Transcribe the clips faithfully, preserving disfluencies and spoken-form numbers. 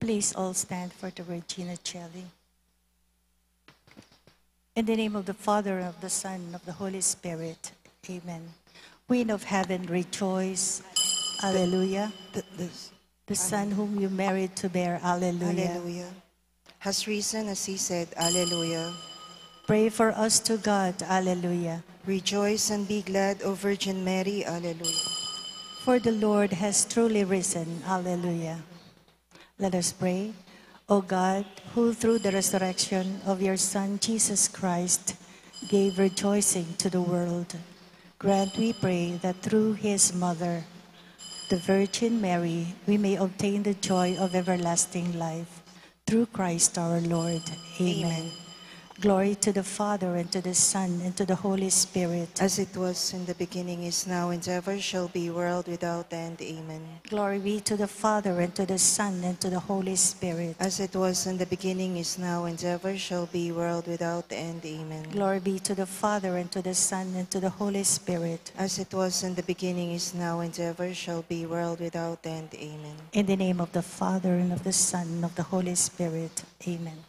Please all stand for the Regina Caeli. In the name of the Father, and of the Son, and of the Holy Spirit. Amen. Queen of heaven, rejoice. Alleluia. The, the, the Son whom you married to bear. Alleluia. Alleluia. Has risen as he said. Alleluia. Pray for us to God. Alleluia. Rejoice and be glad, O Virgin Mary. Alleluia. For the Lord has truly risen. Alleluia. Let us pray. O God, who through the resurrection of your Son Jesus Christ gave rejoicing to the world, grant, we pray, that through his mother, the Virgin Mary, we may obtain the joy of everlasting life. Through Christ our Lord. Amen. Amen. Glory to the Father, and to the Son, and to the Holy Spirit. As it was in the beginning, is now, and ever shall be, world without end. Amen. Glory be to the Father, and to the Son, and to the Holy Spirit. As it was in the beginning, is now, and ever shall be, world without end. Amen. Glory be to the Father, and to the Son, and to the Holy Spirit. As it was in the beginning, is now, and ever shall be, world without end. Amen. In the name of the Father, and of the Son, and of the Holy Spirit. Amen.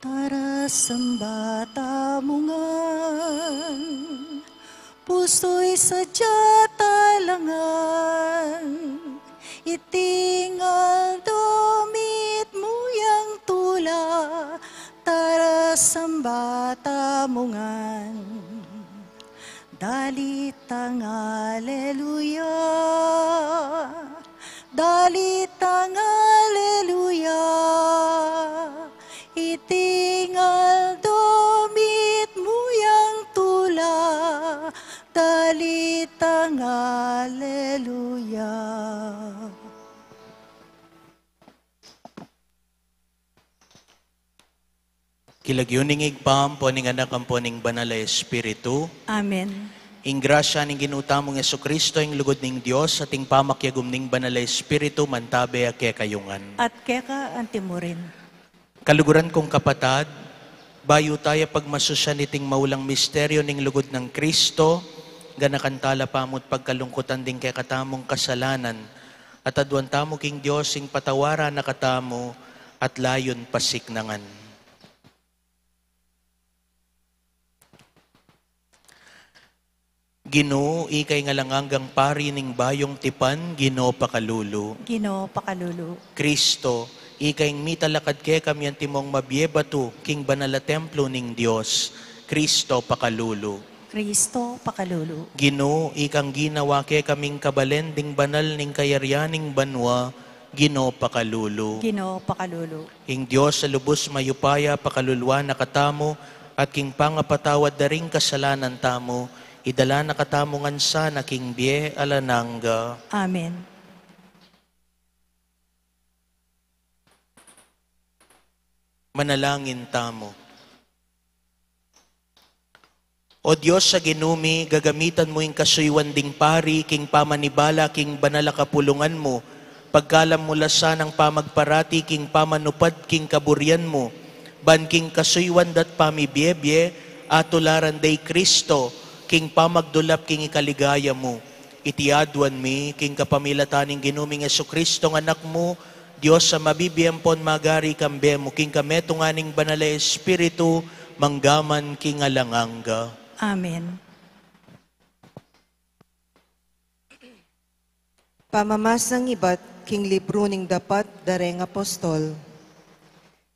Para sambata mu ngan, pusu't sadya talangan, iting aldo mitmu yang tula, para sambata mu ngan. Dalitang Aleluya, dalitang Aleluya, iting aldo mitmu yang tula, dalitang Aleluya. King lagyu ning Ibpa, ampo ning Anak, ampo ning Banal a Espiritu. Amen. Ing grasya ning Ginu tamung Jesucristo, ing lugud ning Dios, at ing pamakiagum ning Banal a Espiritu, mantabe ya kekayu ngan. At keka antimurin. Kaluguran kung kapatad, bayu taya pagmasusyan iting maulang misteryo ning lugud nang Cristo, ganakan tala pamut pagkalungkutan ding kekatamung kasalanan, at aduan tamu king Dios ing patawaran na katamu at layun pasiknangan. Ginu, ika ing alang anggang pari ning bayung tipan, Ginu pakalulu. Ginu pakalulu. Cristo, ika ing mitalakad kekami antimong mabie batu king banal a templo ning Dios, Cristo pakalulu. Cristo pakalulu. Ginu, ikang ginawa kekaming kabalen ding banal ning kayarian ning banua, Ginu pakalulu. Ginu pakalulu. Ing Dios a lubus mayupaya pakaluluan na katamu, at king pangapatawad da ring kasalanan tamu, idala na katamu ngan sana king bie alang angga. Amen. Manalangin tamu. O Dios a Ginu mi, gagamitan mu ing kasuyuan ding pari king pamanibala king banal a kapulungan mu, pagkalam mu la sanang pamagparati king pamanupad king kaburian mu, ban king kasuyuan da't pamibie-bie, atularan de i Cristo king pamagdulap king ikaligaya mu. Iti aduan mi king kapamilatan ning Ginu ming Jesucristo nga Anak mu, Dios a mabibie ampon magari kambe mu king kametungan ning Banal a Espiritu, mangga man king alang angga. Amen. Pamamasang ibat king libru ning Dapat da reng Apostol.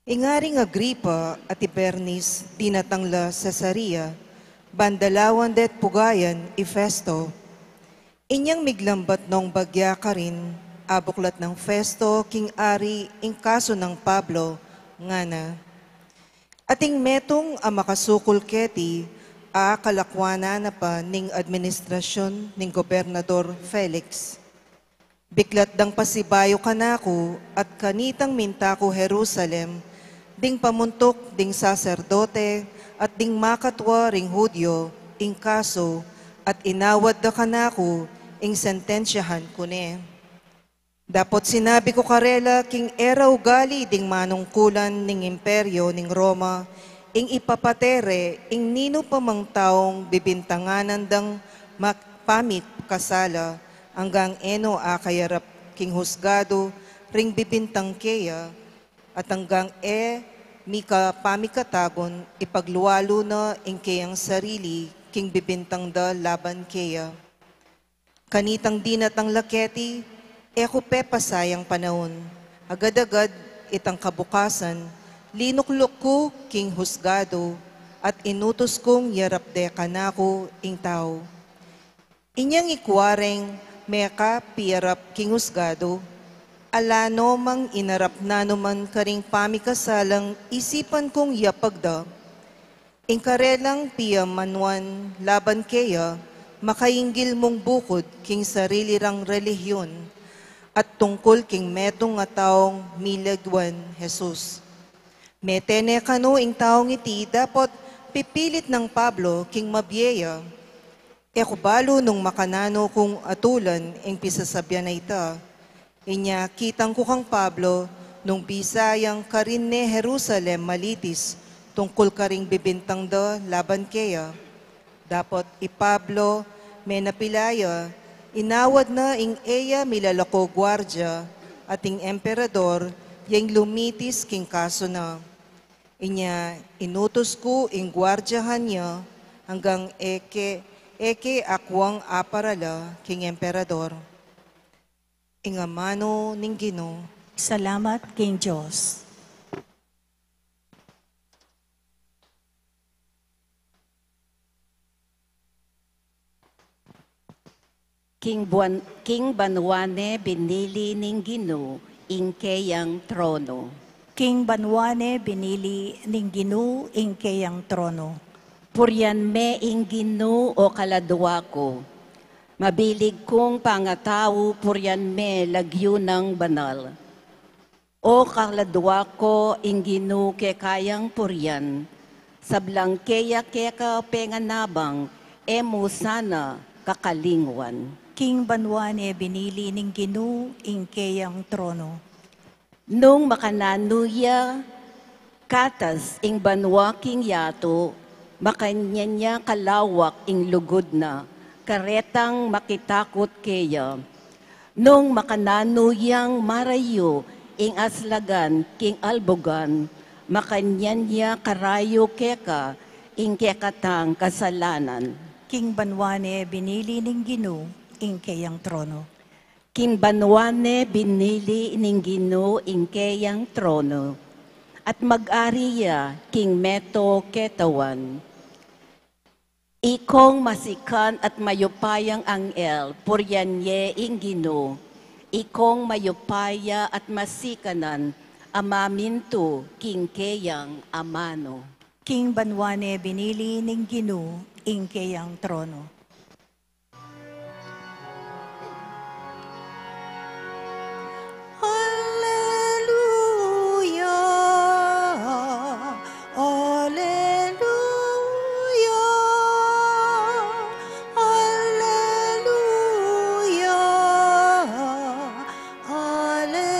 Ing Aring Agripa at i Bernice dinatang la Cesarea, ban dalawan de't pugayan i Festo. Inyang miglambat nong bagya karin, abuklat nang Festo king ari ing kasu nang Pablo, ngana: Ating metung a makasukul keti a kalakwanan na pa ning administrasyun ning Gobernador Felix. Biklat dang pasibayu kanaku at kanitang minta ku Jerusalem, ding pamuntuk ding saserdote at ding makatua ring Judio ing kasu, at inawad da kanaku ing sentensyahan ku ne. Dapot sinabi ku karela king e ra ugali ding manungkulan ning Imperyo ning Roma, ing ipapate re ing ninu pa mang taung bibintanganan dang mak-, pamikasala, anggang e no akayarap king husgadu ring bibintang keya, at anggang e mika pamikatagun, ipaglualu na ing keyang sarili king bibintang da laban keya. Kanitang dinatang la keti, e ku pepasayang panaun. Agad-agad itang kabukasan, linukluk ku king husgadu, at inutus kung yarap de kanaku ing tau. Inyang ikua reng meka piyarap king husgadu, ala no mang inarap nanuman karing pamikasalang isipan kung yapag da. Ing karelang piyamanuan laban keya, makainggil mung bukud king sarili rang relihion, at tungkul king metung a taung milagiwan Jesus. Mete ne kanu ing taung iti dapot pipilit nang Pablo king mabie ya. E ku balu nung makananu kung atulan ing pisasabyan a ita. Inya kitang ku kang Pablo nung bisa yang karin ne Jerusalem malitis tungkul karing bibintang da laban keya. Dapot i Pablo, menapila ya, inawad na ing e ya milalako guardia, at ing emperador ya ing lumitis king kasu na. Inya inutus ku ing guardiahan ya anggang e ke, e ke akuang aparala king emperador. Ing amanu ning Ginu. Salamat king Dios. King buwan, king banwa ne binili ning Ginu ing keyang trono. King banwa ne binili ning Ginu ing keyang trono. Purian me ing Ginu, o kaladwa ku. Mabilig kung pangatau, purian me lagyu nang banal. O kaladwa ku, ing Ginu keka yang purian, sablang keya keka penganabang, e mu sana kakalingwan. King banwa ne binili ning Ginu ing keyang trono. Nung makananu ya katas ing banwa king yatu, makanyan ya kalawak ing lugud na, karetang makitakut keya. Nung makananu yang marayu ing aslagan king albugan, makanyan ya karayu keka ing kekatang kasalanan. King banwa ne binili ning Ginu ing keyang trono. King banwa ne binili ning Ginu ing keyang trono, at mag-ari ya king meto ketawan. Ikong masikan at mayupayang anghel, purian ye ing Ginu. Ikong mayupaya at masikanan a mamintu king keyang amanu. King banwa ne binili ning Ginu ing keyang trono. Aleluya, aleluya, aleluya, aleluya.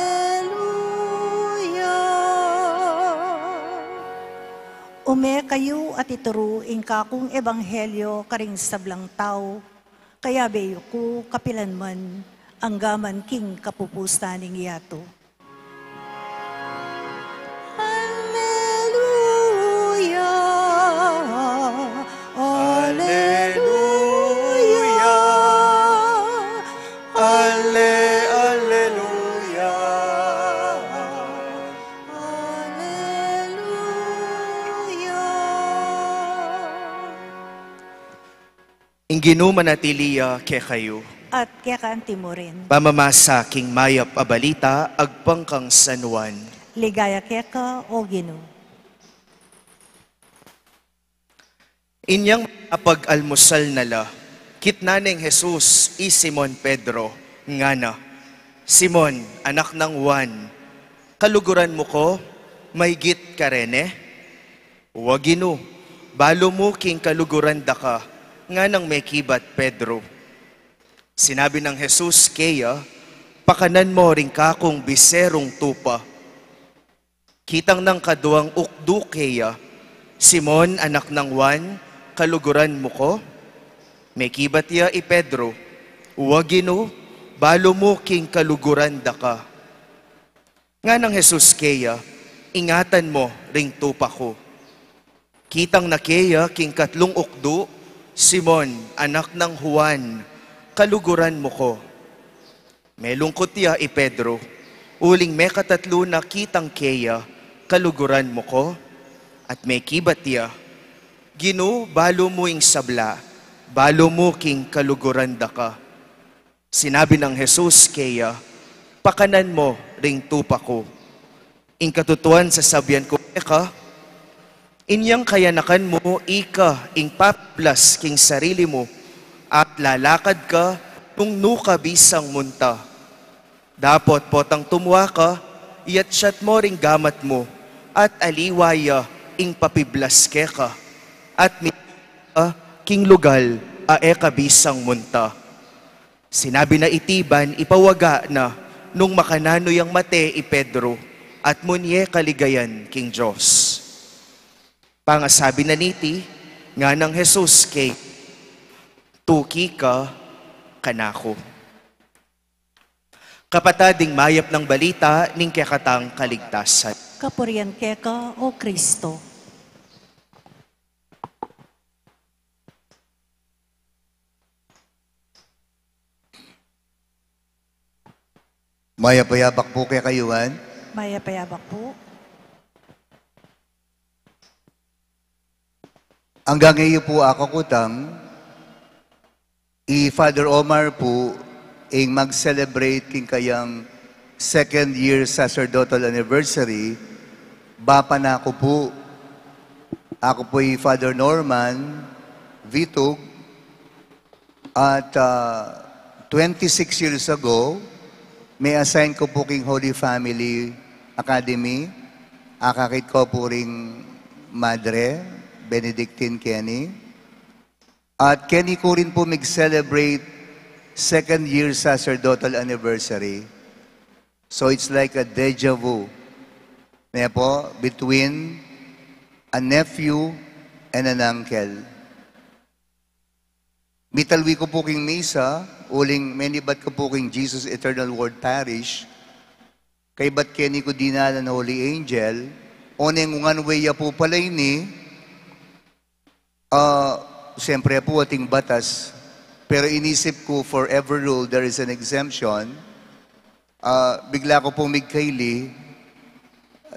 Ume kayu at ituru ing kakung ebanghelyo karing sablang tau. Kayabe yu ku kapilan man, angga man king kapupusan ning yatu. Aleluya, aleluya, ale, aleluya, aleluya. Ing Ginu manatili ya kekayu. At keka anti mu rin. Pamamasa king mayap a balita agpang kang San Juan. Ligaya keka, o Ginu. Inyang apag-almusal na la, kitnan neng Jesus i Simon Pedro, ngana, Simon, anak nang Juan, kaluguran mu ku maygit karene? Wa, Ginu, balu mu king kaluguran da ka, nganang mekibat Pedro. Sinabi nang Jesus keya, Pakanan mu ring kakung biserung tupa. Kitang nang kaduang ukdu keya, Simon, anak nang Juan, kaluguran mu ku? Mekibat ya i Pedro, Wa, Ginu, balu mu king kaluguran da ka. Nganang Jesus keya, Ingatan mu ring tupa ku. Kitang na keya king katlung ukdu, Simon, anak nang Juan, kaluguran mu ku? Melungkut ya i Pedro, uling mekatatlu na kitang keya, Kaluguran mu ku? At mekibat ya, Ginu, balu mu ing sabla, balu mu king kaluguran da ka. Sinabi nang Jesus keya, Pakanan mu ring tupa ku. Ing katutuan sasabian ku keka, inyang kayanakan mu ika ing papiblas king sarili mu, at lalakad ka nung nu ka bisang munta. Dapot potang tumua ka, iyatsat mu ring gamat mu, at aliwa ya ing papiblas keka, at mi king lugal a e ka bisang munta. Sinabi na iti ban ipawaga na, nung makananu yang mate i Pedro, at munye kaligayan king Dios. Pangasabi na niti, nganang Jesus kaya, Tuki ka kanaku. Kapatad, ing mayap nang balita ning kekatang kaligtasan. Kapurian keka, O Kristo. Mayap a yabak pu kekayu ngan. Mayap a yabak pu. Anggang ngeyu pu akakutang, i Father Omar pu ing mag-celebrate king kayang second year sacerdotal anniversary, bapa na ku pu. Aku pu i Father Norman Vitug, at, ah, twenty-six years ago, mi-assign ku pu king Holy Family Academy. Akakit ku pu ring Madre Benedictine keni. At keni ku rin pu mig-celebrate second year sacerdotal anniversary. So it's like a deja vu. Ne pu, between a nephew and an uncle. Mitalwi ku pu king misa, uling menibat ku pu king Jesus Eternal Word Parish, kaybat keni ku dinalan Holy Angel, o neng one way ya pu pala ini, ah, siyempre pu ating batas, pero inisip ku forever rule, there is an exemption. Ah, bigla ku pu migkaili,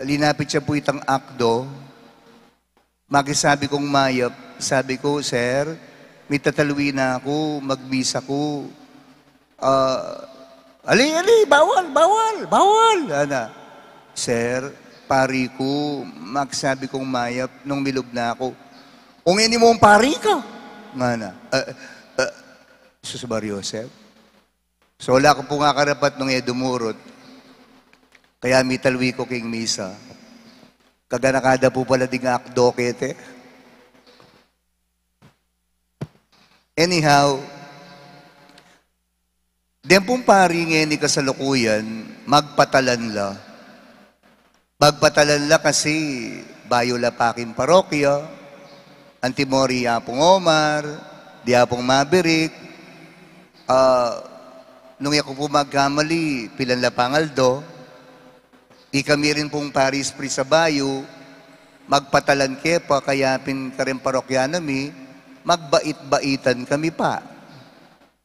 linapit ya pu itang akdo, makisabi kung mayap, sabi ku, "Sir, mitatalwi na ku, magmisa ku." Ah, "Ali, ali, bawal, bawal, bawal!" Ana, "Sir, pari ku, makisabi kung mayap, nung milub na ku." "Ung ini mung pari ka?" Ngana, "Ah, ah, Sus Maria Joseph." So, ala ku pung akarapat nung e dumurut. Kaya mitalwi ku king misa. Kaganaka da pu pala ding akdo kete. Anyhow, deng pung pari ngeni kasalukuyan, magpatalan la. Magpatalan la kasi bayu la pa king parokya, antimo ri Apung Omar, di Apung Maverick, ah, nung e ku pu magkamali, pilan la pang aldo, ikami rin pung parish priest a bayu, magpatalan ke pa, kaya pin kareng parokyanu mi, magbait-baitan kami pa.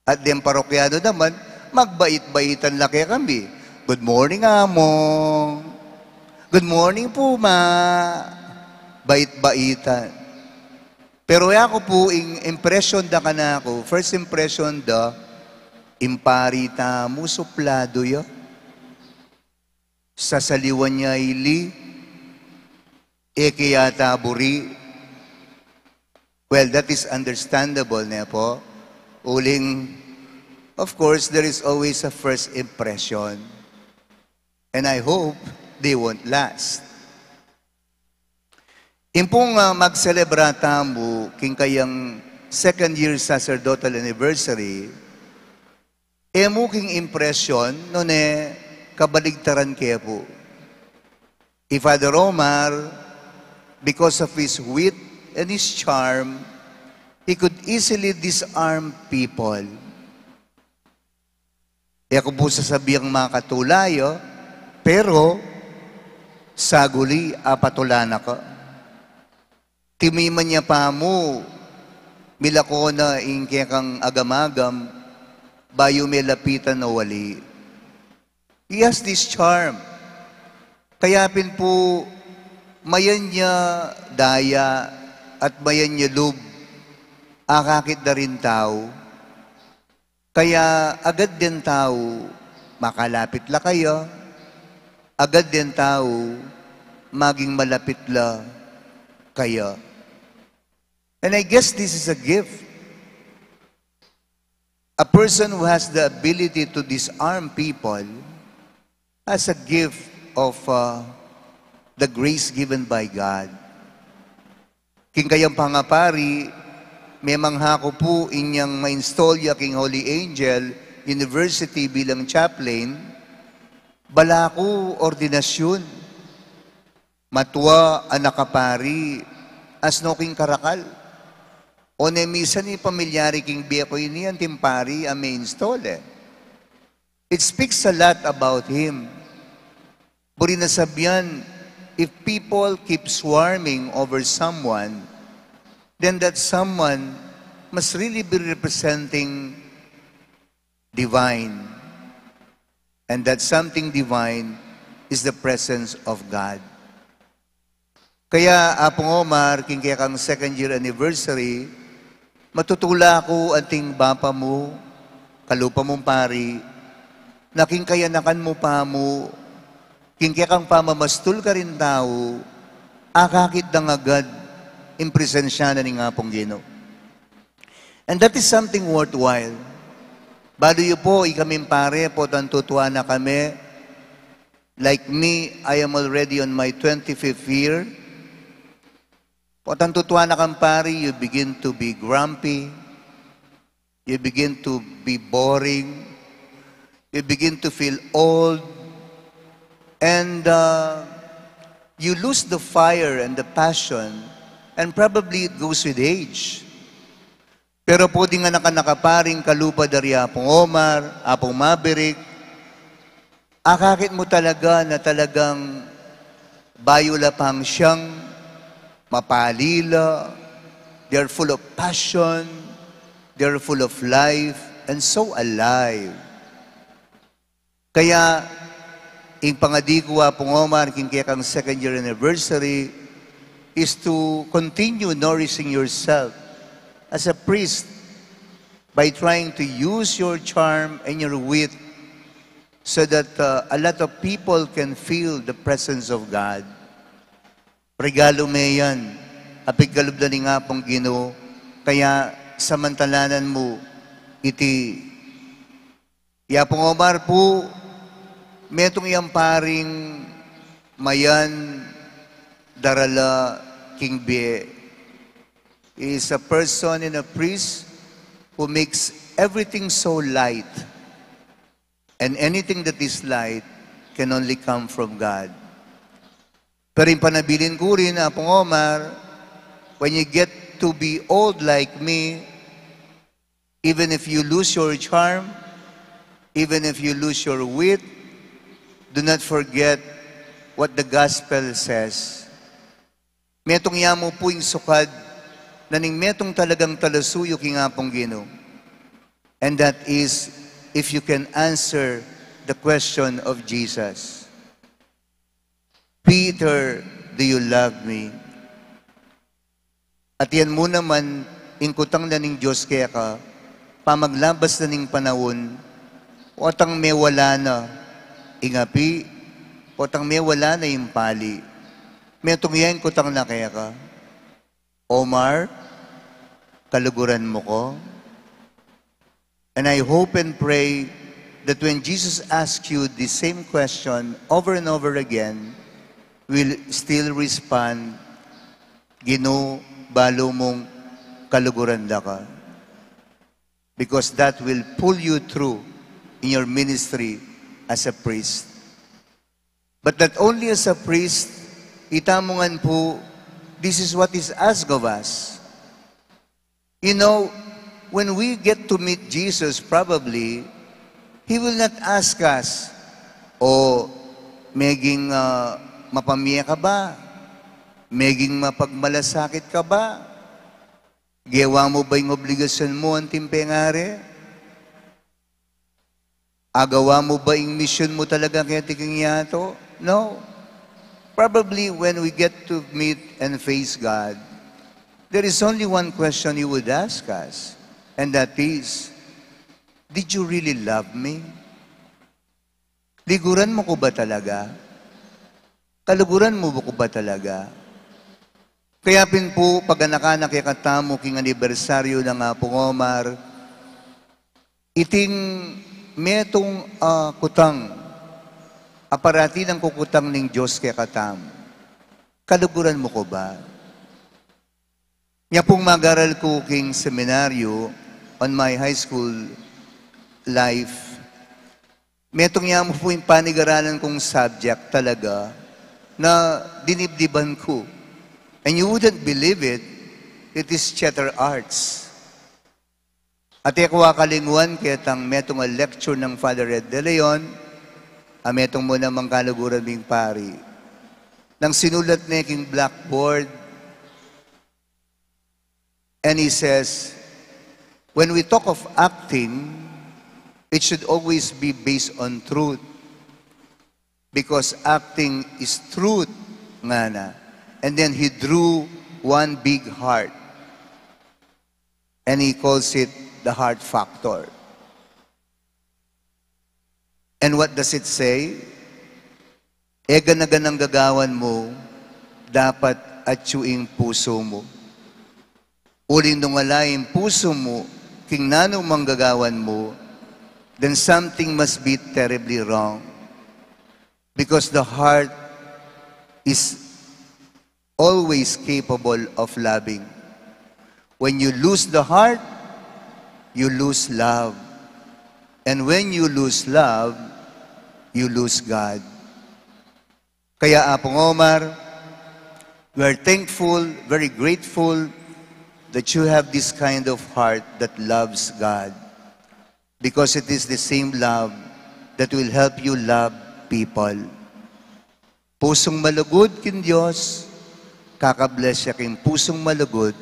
At deng parokyanu naman, magbait-baitan la kekami. "Good morning, Among. Good morning pu, Ma." Bait-baitan. Pero ya ku pu ing impression da kanaku, first impression da, ing pari tamu supladu ya. Sasaliwan ya ili, e ke yata buri. Well, that is understandable, ne pu? Uling, of course, there is always a first impression. And I hope they won't last. Ing pung, ah, magselebra tamu king kayang second year sacerdotal anniversary, e mu king impression, nune kabaligtaran ke pu. I Father Omar, because of his wit and his charm, he could easily disarm people. E ku pu sasabiang makatula ya, pero saguli apatula na ka. Timiman ya pa mu, milako na ing kekang agam-agam, bayu me lapitan o ali. He has this charm. Kaya pin pu, mayan ya daya at mayan ya lub, akakit da ring tau. Kaya agad deng tau makalapit la kaya, agad deng tau maging malapit la kaya. And I guess this is a gift. A person who has the ability to disarm people has a gift of, uh, the grace given by God. King kayang pangapari, memang ha ku pu inyang ma-install ya king Holy Angel University bilang chaplain, balaku ordinasyun. Matua a nakapari, asno king karakal. One misan i pamilyari king bie ku ini anting pari a me-install e. It speaks a lot about him. Buri na sabian, If people keep swarming over someone, then that someone must really be representing divine. And that something divine is the presence of God. Kaya, Apung Omar, king kekang second year anniversary, matutula ku anting bapa mu, kalupa mung pari, na king kayanakan mu pa mu, king kekang pamamastul karing tau, akakit da agad ing presensya na ning Apung Ginu. And that is something worthwhile. Balu yu pu, ikaming pari, potang tutuan na kami. Like me, I am already on my twenty-fifth year. Potang tutuan na kang pari, you begin to be grumpy. You begin to be boring. You begin to feel old. And uh, you lose the fire and the passion. And probably it goes with age. Pero pu ding anak-anak a paring kalupa da ri Apung Omar, Apung Maverick, akakit mu talaga na talagang bayu la pang siyang mapali la. They're full of passion, they're full of life, and so alive. Kaya, ing pangadi ku, Apung Omar, king kekang second year anniversary, is to continue nourishing yourself as a priest by trying to use your charm and your wit so that uh, a lot of people can feel the presence of God. Regalo me yan, a pigkalub na ning Apung Ginu, kaya samantalanan mu iti. I Apung Omar pu, metung yang paring mayan darala king bie. He is a person and a priest who makes everything so light. And anything that is light can only come from God. Pero ing panabilin ku rin, Apung Omar, when you get to be old like me, even if you lose your charm, even if you lose your wit, do not forget what the gospel says. Metung ya mu pu ing sukad na ning metung talagang talasuyu king Apung Ginu. And that is if you can answer the question of Jesus. Peter, do you love me? At yan mu naman ing kutang na ning Dios keka, pamaglabas na ning panaun, potang mewala na ing api, potang mewala na ing pali. Metung ya ing kutang na keka. Omar, kaluguran mu ku? And I hope and pray that when Jesus asks you the same question over and over again, will still respond, Ginu, balu mung kaluguran da ka. Because that will pull you through in your ministry as a priest. But not only as a priest, itamu ngan pu, this is what is asked of us. You know, when we get to meet Jesus, probably, He will not ask us, "O, meging ah, mapamie ka ba? Meging mapagmalasakit ka ba? Gewa mu ba ing obligasyon mu anting pengari? Agawa mu ba ing misyon mu talaga keti king yatu?" No. Probably when we get to meet and face God, there is only one question He would ask us, and that is, "Did you really love me? Liguran mu ku ba talaga? Kaluguran mu ku ba talaga?" Kaya pin pu, paganakan na kekatamu king anibersaryu nang Apung Omar, iting metung a kutang a parati nang kukutang ning Dios kekatamu, kaluguran mu ku ba? Nya pung mag-aral ku king seminaryo, on my high school life, metung ya mu pu ing panigaralan kung subject talaga na dinibdiban ku. And you wouldn't believe it, it is theater arts. At e ku akalingwan ketang metung a lecture nang Father Ed De Leon, a metung mu namang kaluguran ming pari. Nang sinulat ne king blackboard, and he says, when we talk of acting, it should always be based on truth. Because acting is truth, ngana. And then he drew one big heart. And he calls it the heart factor. And what does it say? E gana-ganang gagawan mu, dapat atyu ing pusu mu. Uling nung ala ing pusu mu king nanumang gagawan mu, then something must be terribly wrong. Because the heart is always capable of loving. When you lose the heart, you lose love. And when you lose love, you lose God. Kaya, Apung Omar, we are thankful, very grateful that you have this kind of heart that loves God. Because it is the same love that will help you love people. Pusung malugud king Dios, kaka-bless ya king pusung malugud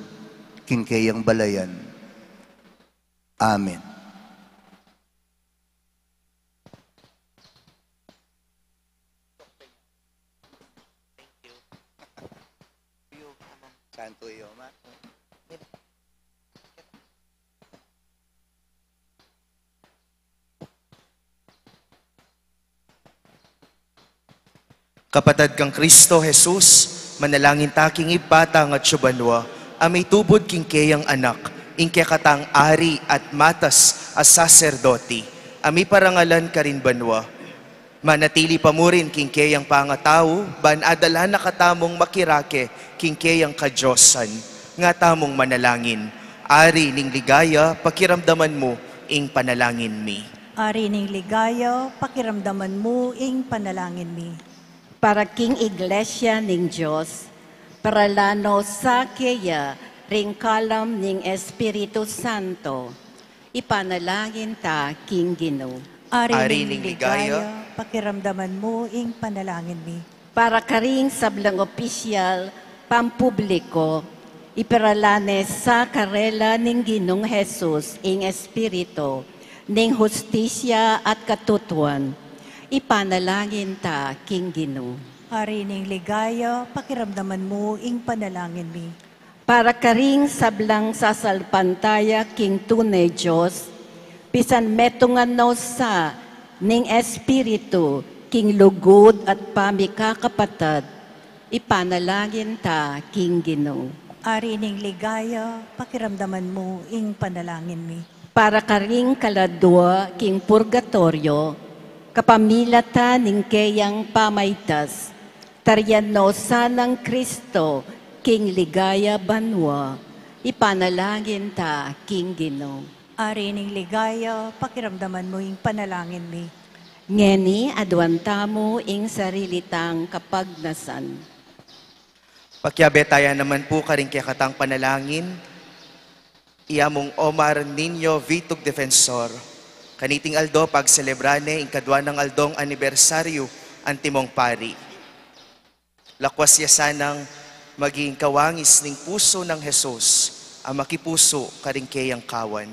king keyang balayan. Amen. Santo Yoma. Kapatad kang Kristo Jesus, manalangin ta king Ibpa tang atsu banua, a mitubud king keyang Anak, ing kekatang Ari at matas a saserdoti, a miparangalan karin banua. Manatili pa murin king keyang pangatau, ban adala na katamung makirake king keyang kadiosan. Nga tamung manalangin. Ari ning ligaya, pakiramdaman mu ing panalangin mi. Ari ning ligaya, pakiramdaman mu ing panalangin mi. Para king Iglesia ning Dios, paralan no sa keya ring kalam ning Espiritu Santo. Ipanalangin ta king Ginu. Ari ning ligaya, pakiramdaman mu ing panalangin mi. Para karing sablang opisyal pampubliko, iparalan ne sa karela ning Ginung Jesus ing Espiritu ning hustisya at katutuan. Ipanalangin ta king Ginu. Ari ning ligaya, pakiramdaman mu ing panalangin mi. Para karing sablang sasalpantaya king tune Dios, pisan metungan no sa ning Espiritu king lugud at pamikakapatad, ipanalangin ta king Ginu. Ari ning ligaya, pakiramdaman mu ing panalangin mi. Para karing kaladua king purgatoryo, kapamilatan ning keyang pamaitas, tarian no sa nang Kristo king ligaya banua, ipanalangin ta king Ginu. Ari ning ligaya, pakiramdaman mu ing panalangin mi. Ngeni, aduan tamu ing sarili tang kapagnasan. Pakiabe taya naman pu karing kekatang panalangin i Among Omar Niño Vitug Defensor. Kaniting aldo, pagselebra ne ing kadua nang aldong anibersaryu antimong pari. Lakwas ya sanang maging kawangis ning pusu nang Jesus a makipusu karing keyang kawan.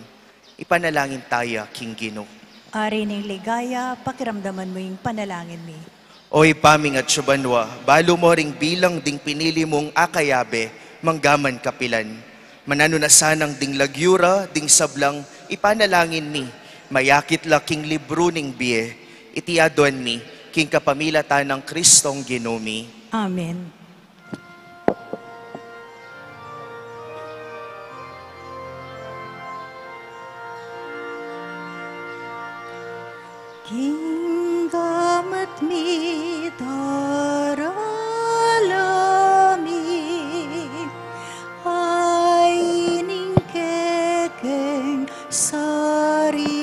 Ipanalangin taya king Ginu. Ari ning ligaya, pakiramdaman mu ing panalangin mi. O Ibpa ming atsu banua, balu mo ring bilang ding pinili mung akayabe, manggaman kapilan. Mananu na sanang ding lagyu ra ding sablang ipanalangin mi, mayakit la king libru ning bie. Iti aduan mi king kapamilatan nang Kristong Ginu mi. Amen. King gamat mi darala mi, ay ning kekeng sarili.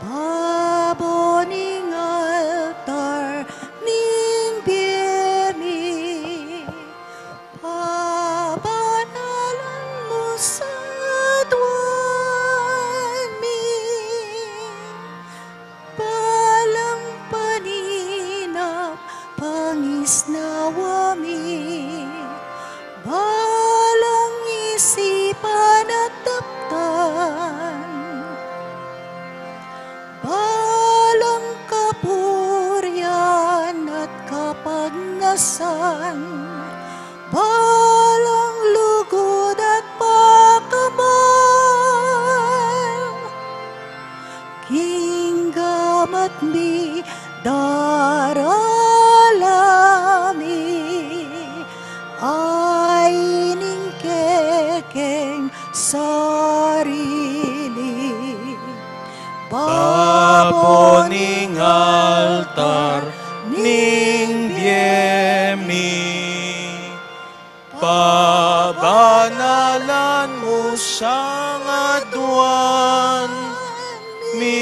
Babo ning altar ning bie mi, pabanalan mu sa aduan mi, balang pani San balang lugud at pakamal, king gamat mi darala mi, ay ning kekeng sarili. Babo ning altar ning bie mi, pabanalan mu sa ngaduan mi.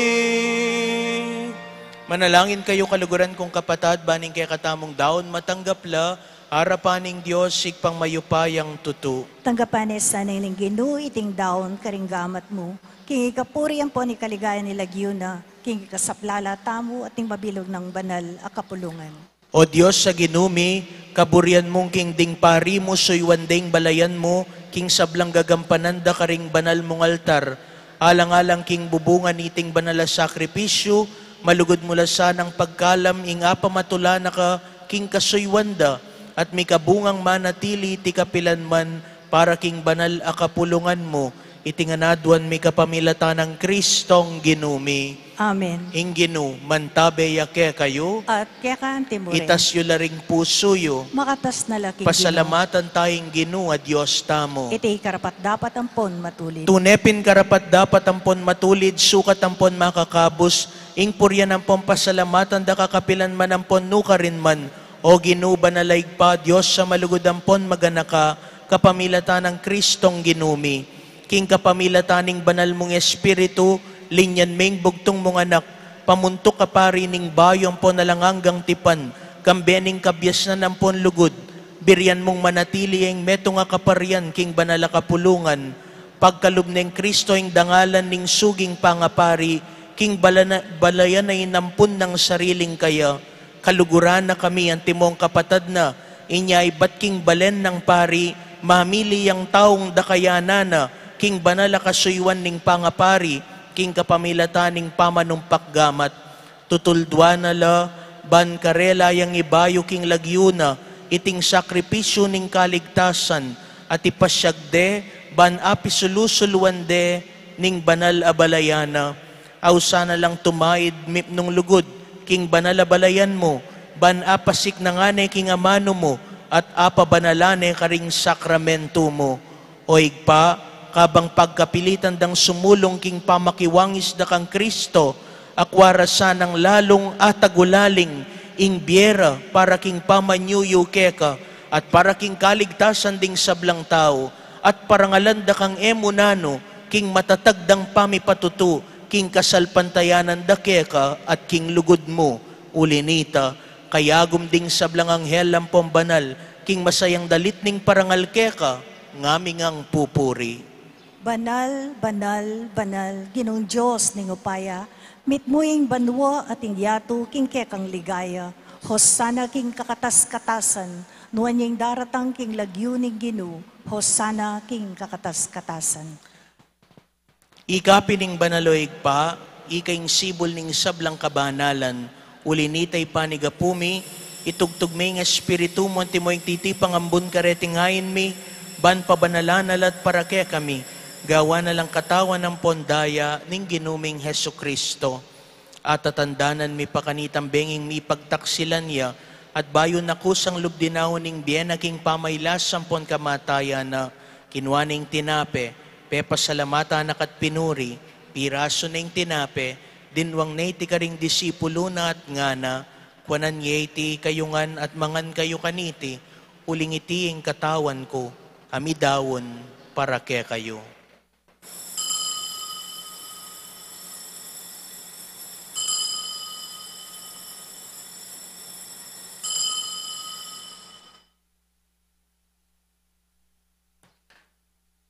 Manalangin kayu, kaluguran kung kapatad, ban ing kekatamung daun matanggap la arapan ning Dios, Ibpang mayupayang tutu. Tanggapan ne sana ning Ginu iting daun karing gamat mu, king ikapuri ampon ikaligaya ning lagyu na, king ikasaplala tamu at ning mabilug nang banal a kapulungan. O Dios a Ginu mi, kaburian mung king ding pari mu suyuan deng balayan mu, king sablang gagampanan da karing banal mung altar, alang-alang king bubungan niting banal a sakripisyu, malugud mu la sanang pagkalam ing apamatula na ka king kasuyuan da, at mikabungang manatili iti kapilan man para king banal a kapulungan mu, iti ngan aduan mi kapamilatan nang Kristong Ginu mi. Amen. Ing Ginu mantabe ya kekayu. At keka anti mu rin. Itas yu la ring pusu yu. Makatas na la king Ginu. Pasalamatan taya ing Ginu a Dios tamu. Iti karapat-dapat ampon matulid. Tune pin karapat-dapat ampon matulid, sukat ampon makakabus, ing purian ampon pasalamatan da ka kapilan man ampon nukarin man, O Ginu, banal a Ibpa, Dios a malugud ampon maganaka, kapamilatan nang Kristong Ginu mi. King kapamilatan ning banal mung Espiritu, linyan me ing bugtung mung Anak, pamuntuk a pari ning bayu ampon alang anggang tipan, kambe ning kabiasnan ampon lugud, birian mung manatili ing metung a kaparian king banal a kapulungan, pagkalub neng Kristo ing dangalan ning suging pangapari, king balana-, balayan a inampun nang sariling kaya, kaluguran na kami antimong kapatad na, inya ibat king balen nang pari, mamili yang taung dakayanan na, king banal a kasuyuan ning pangapari, king kapamilatan ning pamanumpak gamat. Tutulduan na la, ban karela yang ibayu king lagyu na, iting sakripisyu ning kaligtasan, at ipasyag de, ban apisulu-suluan de, ning banal a balayan na. Ausan na lang tumaid mipnung lugud, king banal a balayan mu, ban apasiknangan ne king amanu mu, at apabanalan ne karing sakramentu mu. O Ibpa, kabang pagkapilitan dang sumulung king pamakiwangis da kang Kristo, akwa ra sanang lalung atagulaling ing bie ra para king pamanyuyu keka, at para king kaligtasan ding sablang tau, at parangalan da kang e mu nanu, king matatag dang pamipatutu, king kasalpantayanan da keka, at king lugud mu. Uli nita, kayagum ding sablang anghel ampon banal, king masayang dalit ning parangal keka, ngaming pupuri. Banal, banal, banal, Ginung Dios ning upaya, mitmu ing banua at ing yatu king kekang ligaya. Hosana king kakatas-katasan, nuan ya ing daratang king lagyu ning Ginu, Hosana king kakatas-katasan. Ika pin ing banal, o Ibpa, ika ing sibul ning sablang kabanalan, uli nita ipanigapu mi, itugtug me ing Espiritu mu antimo ing titipang ambun kareting ain mi, ban pabanalan na la at para kekami, gawan na lang katawan ampon daya ning Ginu ming Jesucristo. Atatandanan mi pa kanitang benging mipagtaksilan ya, at bayu na kusang lub dinaun ing bie na king pamailas ampon kamatayan na, kinua ne ing tinape, pepasalamatan na ka't pinuri, pirasu ne ing tinape, dinwang ne iti karing disipulu na at ngana, kuanan ye iti kayu ngan at mangan kayu kaniti, uling iti ing katawan ku, a midaun para kekayu.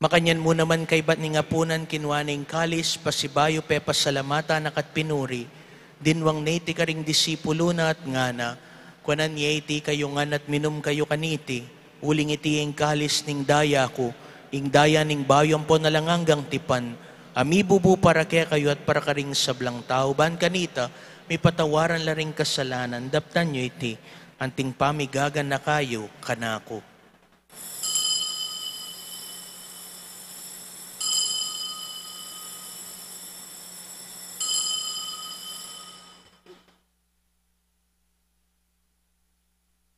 Makanyan mu naman kaybat ning apunan, kinua ne ing kalis, pasibayu pepasalamatan na ka't pinuri, dinwang ne iti karing disipulu na at ngana, kuanan ye iti kayu ngan at minum kayu kaniti, uling iti ing kalis ning daya ku, ing daya ning bayu ampon alang anggang tipan, a mibubu para kekayu at para karing sablang tau, ban kanita mipatawaran la ring kasalanan. Daptan yu iti. Anting pamigaganaka yu kanaku.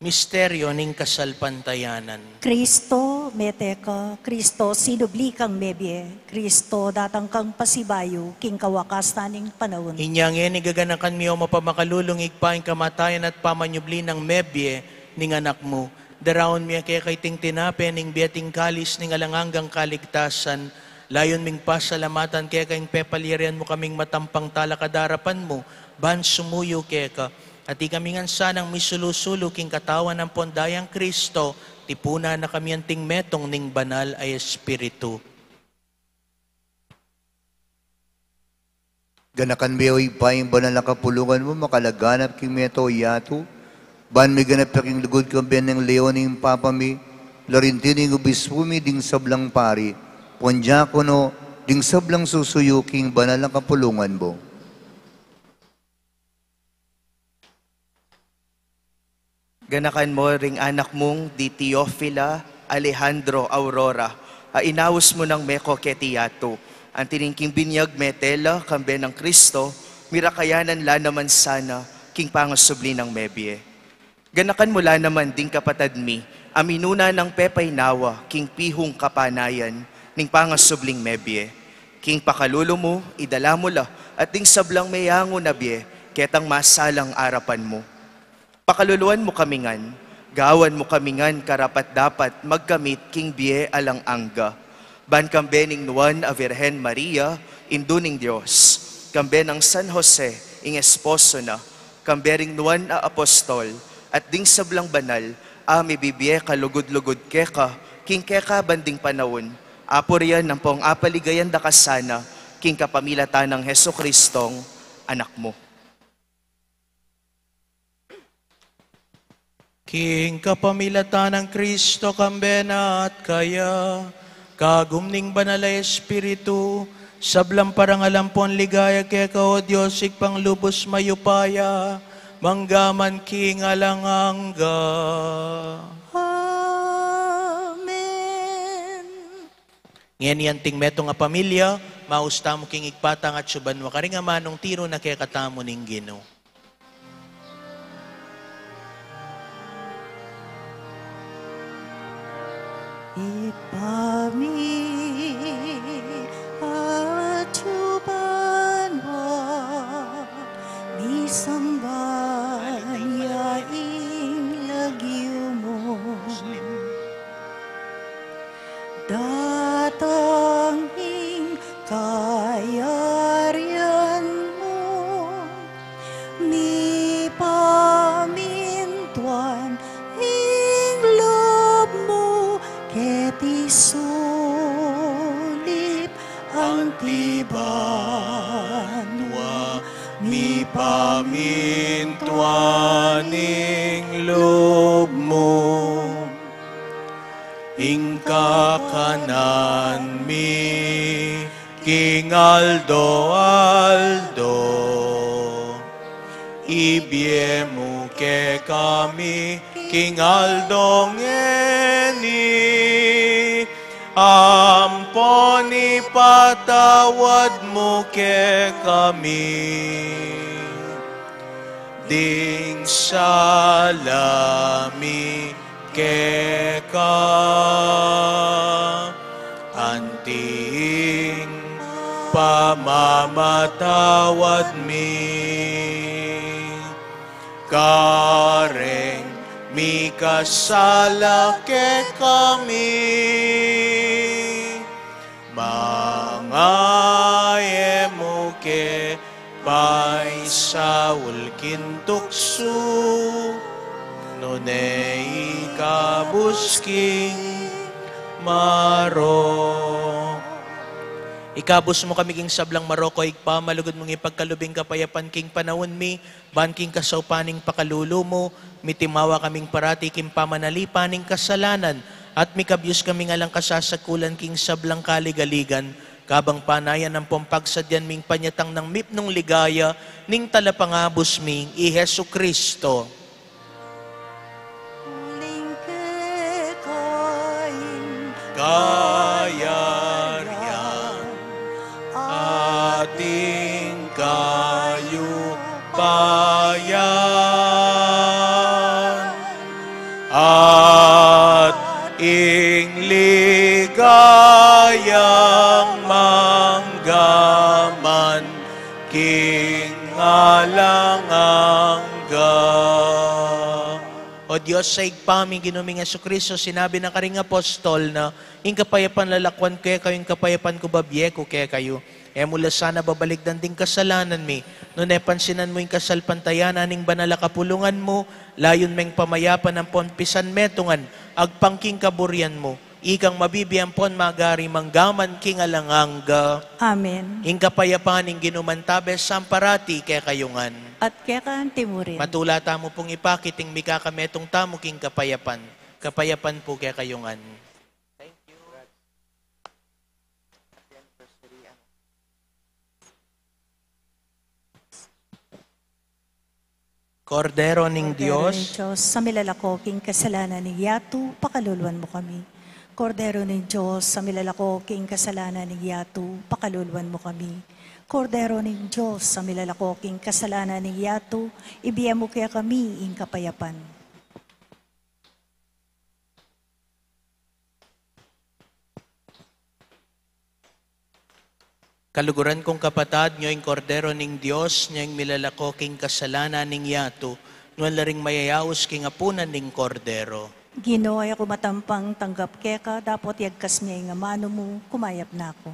Misteryo ning kasalpantayanan. Kristo, mete ka. Kristo, sinubli kang mebie. Kristo, datang kang pasibayu king kawakasan ning panaun. Inya ngeni gaganakan mi, o mapamakalulung Ibpa, ing kamatayan at pamanyubli nang mebie ning Anak mu. Daraun mi keka iting tinape ning bie at ing kalis ning alang anggang kaligtasan. Layun ming pasalamatan keka ing pepalyarian mu kaming matampang talakad king arapan mu, ban sumuyu keka. At ikami ngan sanang misulu-sulu king katawan ampon dayang Kristo, tipunan na kami anting metung ning Banal a Espiritu. Ganakan me, o Ibpa, ing banal a kapulungan mu makalaganap king mabilug a yatu, ban miganap ya king lugud kambe nang Leon ing Papa mi, Florentino ing obispu mi, ding sablang pari, ampon diakono, ding sablang susuyu king banal a kapulungan mu. Ganakan mu ring anak mung di Teofila Alejandro Aurora, a inaus mu nang meko keti yatu, anti ning king binyag mete la kambe nang Kristo, mirakayanan la naman sana king pangasubli nang mebie. Ganakan mu la naman ding kapatad mi a minuna nang pepaynawa king pihung kapanayan ning pangasubling mebie. King pakalulu mu, idala mu la at ding sablang meyangu na bie ketang masalang arapan mu. Pakaluluan mu kami ngan, gawan mu kami ngan karapat-dapat magkamit king bie alang angga, ban kambe ning nuan a Virgen Maria, Indu ning Dios, kambe nang San Jose, ing esposo na, kambe ring nuan a apostol, at ding sablang banal a mibibie kalugud-lugud keka king kekaban ding panaun, apurian ampong apaligayan da ka sana king kapamilatan nang Jesukristong Anak mu. King kapamilatan nang Kristo, kambe na at kaya, kagum ning Banal a Espiritu, sablang parangal ampon ligaya keka, o Dios, Ibpang lubus mayupaya, mangga man king alang angga. Amen. Ngeni anting metung a pamilya, maus tamu king Ibpa tang atiu banua karing amanung tiru na kekatamu ning Ginu. Ibpa mi, atiu banua, misamban ya ing lagyu mu. Datang ing kayarian mu, mipamintuan ing lub mu keti sulip anti banua, mipamintuan ing lub mu. Ing kakanan mi king aldo-aldo, ibie mu kekami king aldo ngeni, ampon ipatawad mu kekami ding sala mi keka, anti ing pamamatawad mi kareng mikasala kekami. Manga e mu ke paisaul king tuksu, nune ikabus king marok. Ikabus mu kami king sablang marok, o Ibpa, malugud mung ipagkalub ing kapayapan king panaun mi, ban king kasaupan ning pakalulu mu, mitimawa kaming parati king pamanalipan ning kasalanan, at mikabyus kaming alang kasasakulan king sablang kaligaligan, kabang panayan ampong pagsadyan ming panyatang nang mipnung ligaya ning Talapangabus mi, i Jesucristo. Ayarian at ing kayupayan at ing ligayang manggaman king alang angga. O Dios, sa Ibpa mi, Ginu ming Jesucristo, sinabi na karing apostol na, "Ing kapayapan lalakwan ku kekayu, ing kapayapan ku babie ku kekayu." E mu la sana babalikdan ding kasalanan mi, nune pansinan mu ing kasalpantayanan ning banal a kapulungan mu, layun meng pamayapan ampon pisanmetungan, agpang king kaburian mu, ikang mabibie ampon magari manggaman king alang angga. Amen. Ing kapayapan ning Ginu mantabe samparati kekayu ngan. At keka anti mu rin. Matula tamu pung ipakit ing mikakametung tamu king kapayapan. Kapayapan pu kekayu ngan. Kordero ning Kordero ning Dios. Dios, a milalako king kasalanan ning yatu, pakaluluan mu kami. Kordero ning Dios, a milalako king kasalanan ning yatu, pakaluluan mu kami. Kordero ning Dios, a milalako king kasalanan ning yatu, ibie mu kekami ing kapayapan. Kaluguran kung kapatad, nyo ing Kordero ning Dios, nyo ing milalako king kasalanan ning yatu, nuan la ring mayayaus king apunan ning Kordero. Ginu, e ku matampang tanggap keka, dapot yagkas me ing amanu mu, kumayap na ku.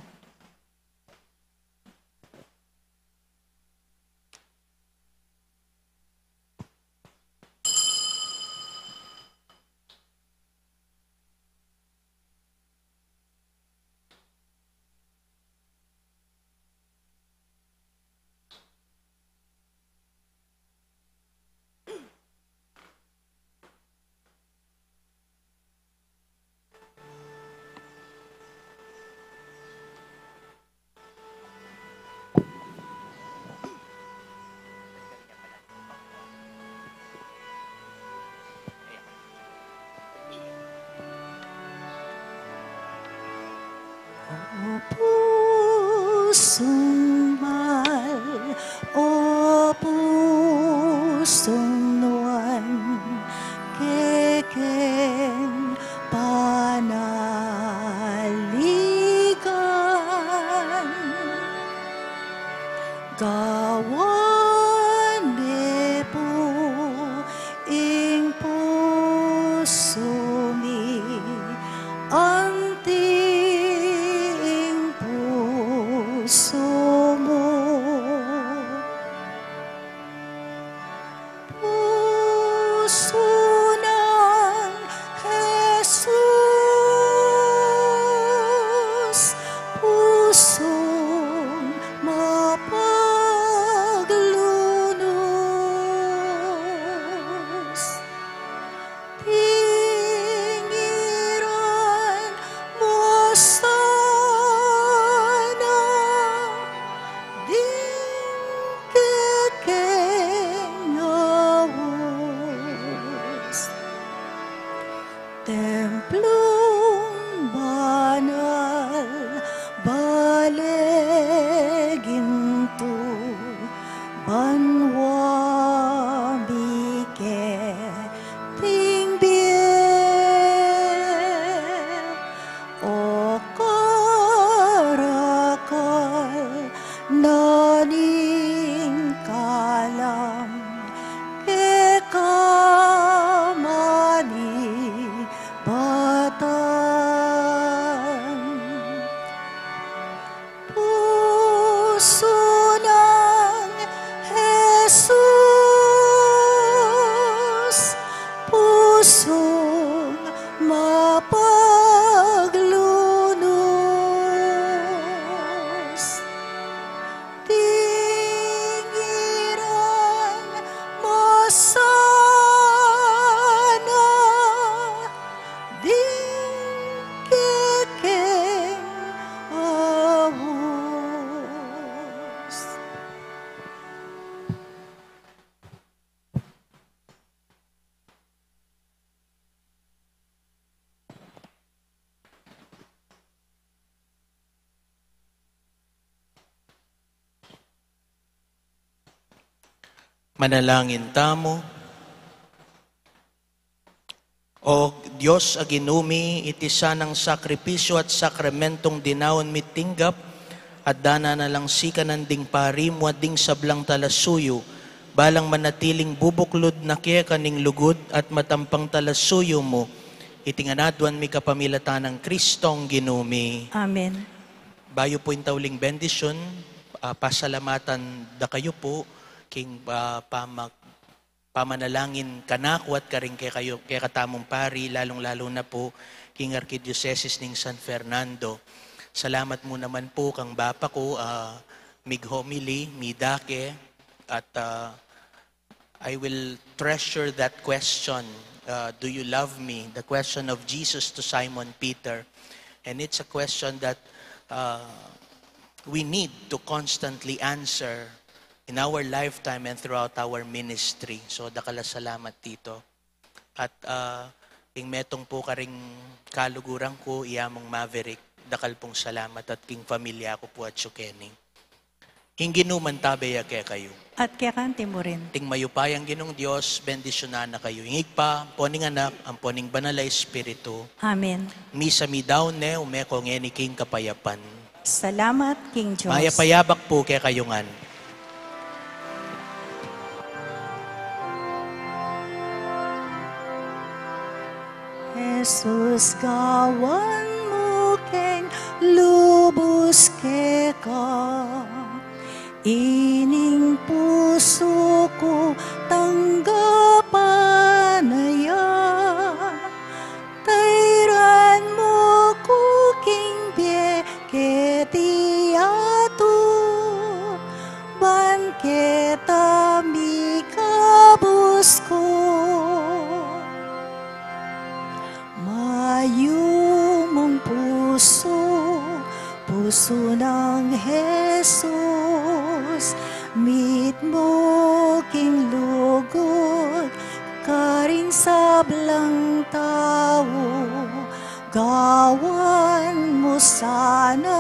O pusung mal, o pusung nuan, kekeng panaligan. Gawan me pu ing pusu mi, anti ing pusu mu. Pusu nang Jesus, pusung mapag Manalangin tamu. O Dios a Ginu mi, iti sanang sakripisyu at sakramentong dinaun mi tinggap, at dana na lang sikanan ding pari mu at ding sablang talasuyu, balang manatiling bubuklud na keka ning lugud at matampang talasuyu mu. Iti ngan aduan mi kapamilatan nang Kristong Ginu mi. Amen. Bayu pu ing tauling bendisyun, ah, pasalamatan da kayu pu king, ah, pamag-, pamanalangin kanaku at karing kekayu, kekatamung pari, lalung-lalu na pu king Arkidiosesis ning San Fernando. Salamat mu naman pu kang bapa ku, ah, mig-homily, midake, at, ah, I will treasure that question, uh, "Do you love me?" The question of Jesus to Simon Peter. And it's a question that, uh, we need to constantly answer in our lifetime and throughout our ministry. So, dakal a salamat, Tito. At, uh, ing metung pu karing kaluguran ku, i Among Maverick, dakal pung salamat at king pamilya ku pu at su keni. Ing Ginu mantabe ya kekayu. At keka naman murin. Ing mayupayang Ginung Dios, bendisyunan na kayu. Ing Ibpa, ampo ning Anak, ampo ning Banal a Espiritu. Amen. Misa midaun ne, ume ko ngeni king kapayapan. Salamat king Dios. Mayap a yabak pu kekayu ngan. Jesus, gawan mu keng lubus keka, ining pusu ku tanggapan na ya. Tairan mu ku king bie keti yatu, ban keta mikabus ku. Mayumung pusu, pusu nang Jesus, mitmu king lugud karing sablang tau. Gawan mu sana